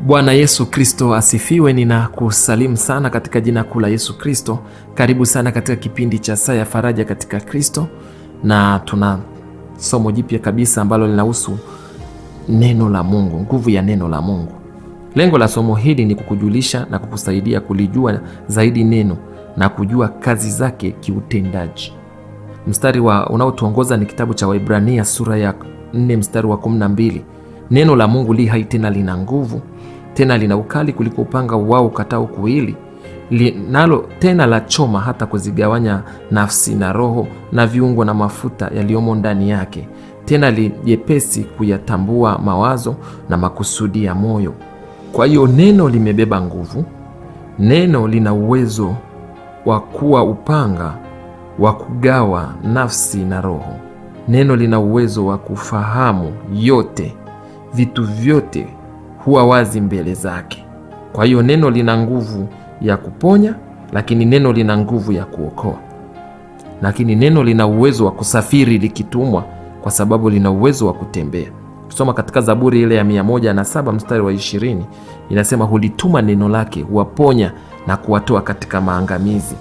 Bwana Yesu Kristo asifiwe. Ninakusalimu sana katika jina kuu la Yesu Kristo. Karibu sana katika kipindi cha Saa ya Faraja katika Kristo, na tuna somo jipya kabisa ambalo linahusu neno la Mungu, nguvu ya neno la Mungu. Lengo la somo hili ni kukujulisha na kukusaidia kulijua zaidi neno na kujua kazi zake kiutendaji. Mstari wa unaotuongoza ni kitabu cha Waebrania sura ya 4 mstari wa 12. Neno la Mungu li hai tena lina nguvu tena lina ukali kuliko upanga wao ukatao kuwili, linalo tena la choma hata kuzigawanya nafsi na roho na viungo na mafuta yaliyomo ndani yake, tena li jepesi kuyatambua mawazo na makusudi ya moyo. Kwa hiyo neno limebeba nguvu, neno lina uwezo wa kuwa upanga wa kugawa nafsi na roho. Neno lina uwezo wa kufahamu yote, vitu vyote huwa wazi mbele zake. Kwa hiyo neno lina nguvu ya kuponya, lakini neno lina nguvu ya kuokoa, lakini neno lina uwezo wa kusafiri likitumwa, kwa sababu lina uwezo wa kutembea. Kusoma katika Zaburi ile ya 107 mstari wa 20 inasema, hulituma neno lake huwaponya na kuwatoa katika maangamizi.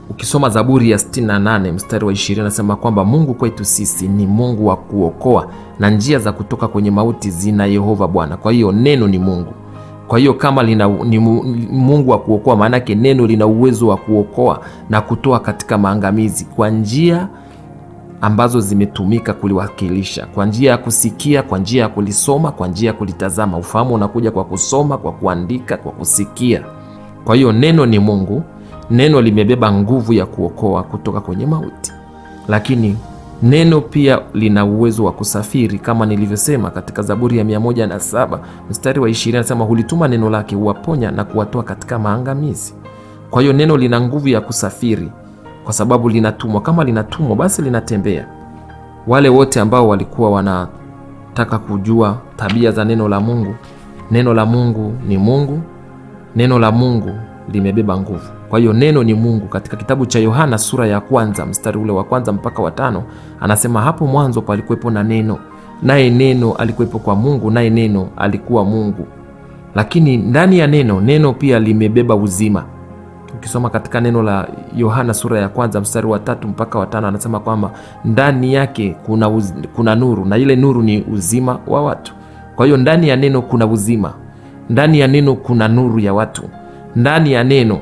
Ukisoma Zaburi ya 68 mstari wa 20 anasema kwamba Mungu kwetu sisi ni Mungu wa kuokoa na njia za kutoka kwenye mauti zina Yehova Bwana. Kwa hiyo neno ni Mungu. Kwa hiyo kama lina, ni Mungu wa kuokoa, maanake neno lina uwezo wa kuokoa na kutoa katika maangamizi kwa njia ambazo zimetumika kuliwakilisha, kwa njia ya kusikia, kwa njia ya kulisoma, kwa njia ya kulitazama. Ufahamu unakuja kwa kusoma, kwa kuandika, kwa kusikia. Kwa hiyo neno ni Mungu. Neno limebeba nguvu ya kuokoa kutoka kwenye mauti, lakini neno pia lina uwezo wa kusafiri kama nilivyosema katika Zaburi ya 107 mstari wa 20, anasema hulituma neno lake huwaponya na kuwatoa katika maangamizi. Kwa hiyo neno lina nguvu ya kusafiri kwa sababu linatumwa. Kama linatumwa, basi linatembea. Wale wote ambao walikuwa wanataka kujua tabia za neno la Mungu, neno la Mungu ni Mungu, neno la Mungu limebeba nguvu. Kwa hiyo neno ni Mungu. Katika kitabu cha Yohana sura ya kwanza mstari ule wa kwanza mpaka wa 5 anasema hapo mwanzo palikuwepo na neno, naye neno alikuwepo kwa Mungu, naye neno alikuwa Mungu. Lakini ndani ya neno, neno pia limebeba uzima. Ukisoma katika neno la Yohana sura ya kwanza mstari wa 3 mpaka wa 5 anasema kwamba ndani yake kuna nuru, na ile nuru ni uzima wa watu. Kwa hiyo ndani ya neno kuna uzima, ndani ya neno kuna nuru ya watu, ndani ya neno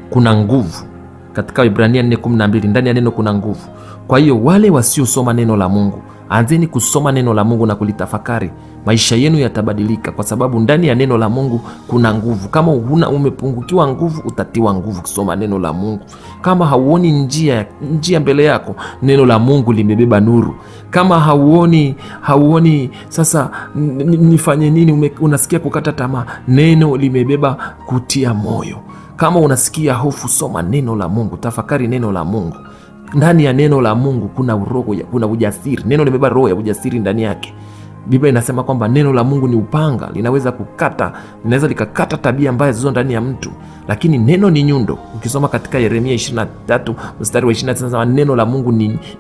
kuna nguvu. Katika Ibrania 4:12 ndani ya neno kuna nguvu. Kwa hiyo wale wasiosoma neno la Mungu, anzeni kusoma neno la Mungu na kulitafakari, maisha yenu yatabadilika, kwa sababu ndani ya neno la Mungu kuna nguvu. Kama huna, umepungukiwa nguvu, utatiwa nguvu kusoma neno la Mungu. Kama hauoni njia mbele yako, neno la Mungu limebeba nuru. Kama hauoni sasa nifanye nini, unasikia kukata tamaa, neno limebeba kutia moyo. Kama unasikia hofu, soma neno la Mungu, tafakari neno la Mungu. Ndani ya neno la Mungu kuna roho, kuna ujasiri. Neno limebeba roho ya ujasiri ndani yake. Biblia inasema kwamba neno la Mungu ni upanga, linaweza kukata, linaweza likakata tabia mbaya zilizo ndani ya mtu, lakini neno ni nyundo. Ukisoma katika Yeremia 23 mstari wa 29 inasema neno la Mungu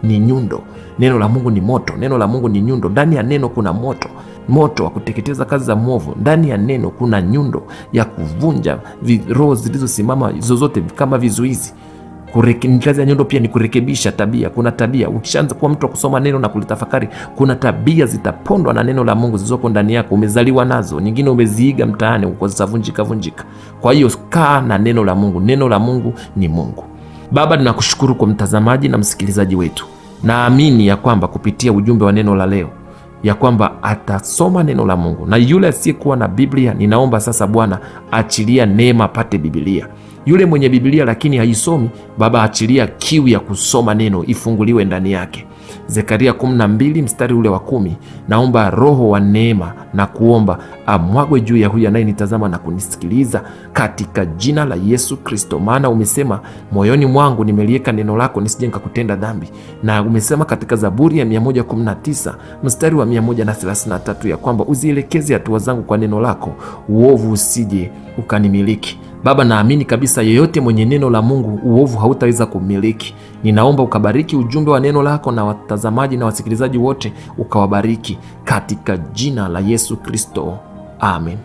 ni nyundo, neno la Mungu ni moto, neno la Mungu ni nyundo. Ndani ya neno kuna moto, moto wa kuteketeza kazi za mwovu. Ndani ya neno kuna nyundo ya kuvunja roho zilizosimama zozote kama vizuizi. Kazi ya nyundo pia ni kurekebisha tabia. Kuna tabia, ukishaanza kuwa mtu wa kusoma neno na kulitafakari, kuna tabia zitapondwa na neno la Mungu zilizoko ndani yako, umezaliwa nazo, nyingine umeziiga mtaani huko, zitavunjika vunjika. Kwa hiyo kaa na neno la Mungu. Neno la Mungu ni Mungu. Baba, tunakushukuru kwa mtazamaji na msikilizaji wetu. Naamini ya kwamba kupitia ujumbe wa neno la leo ya kwamba atasoma neno la Mungu, na yule asiyekuwa na Biblia, ninaomba sasa Bwana achilia neema apate Biblia. Yule mwenye Biblia lakini haisomi, Baba achilia kiu ya kusoma neno ifunguliwe ndani yake. Zekaria 12 mstari ule wa 10, naomba roho wa neema na kuomba amwagwe juu ya huyu anayenitazama na kunisikiliza katika jina la Yesu Kristo. Maana umesema moyoni mwangu nimeliweka neno lako nisije nikakutenda dhambi, na umesema katika Zaburi ya 119 mstari wa 133 ya kwamba uzielekeze hatua zangu kwa neno lako, uovu usije ukanimiliki. Baba, naamini kabisa yeyote mwenye neno la Mungu uovu hautaweza kumiliki. Ninaomba ukabariki ujumbe wa neno lako na watazamaji na wasikilizaji wote ukawabariki katika jina la Yesu Kristo. Amen.